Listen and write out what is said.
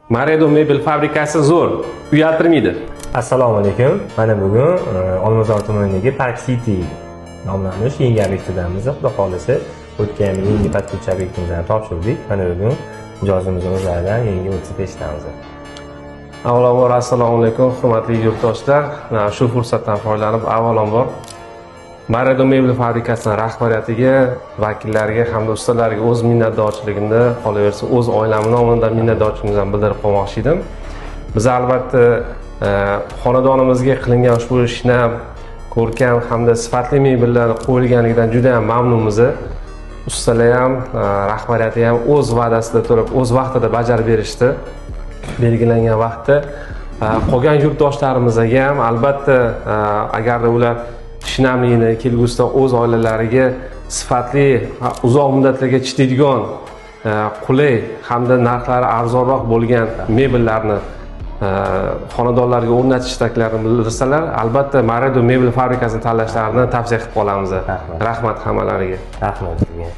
Maredo mebel fabrikasi zo'r, uyaltirmaydi. Assalomu alaykum. Mana bugun Olmazor tumanidagi Park City nomlanish yangi obyektidamiz. Xudo xohlasa, o'tgan yil yangi под ключ obyektimizni topshirdik. Mana bugun mijozimizni o'zlaridan yangi отзыв eshitamiz. Avvalambor, assalomu alaykum, hurmatli yurtdoshlar. Shu fursatdan foydalanib, avvalambor Maredo mebel fabrikasini rahbariyatiga, vakillariga hamda ustalarga o'z minnatdorchiligimni, qolaversa, o'z oilam nomidan minnatdorchiligimizni bildirib qolmoqchi edim. Biz albatta xonadonimizga qilingan ushbu shinam, ko'rkam hamda sifatli mebellar qo'yilganligidan juda ham mamnunmiz. Ustalar ham, rahbariyati ham o'z va'dasida turib, o'z vaqtida bajarib berishdi. Belgilangan vaqtda. Qolgan yurtdoshlarimizga ham albatta, agarda ular shinamlikni kelgusida o'z oilalariga sifatli, uzoq muddatlarga chidaydigan, qulay hamda narxlari arzonroq bo'lgan mebellarni xonadonlarga o'rnatish istaklarini bildirsalar, albatta Maredo mebel fabrikasini tanlashlarini tavsiya qilib qolamiz. Rahmat. Rahmat hammalariga. Rahmat sizga.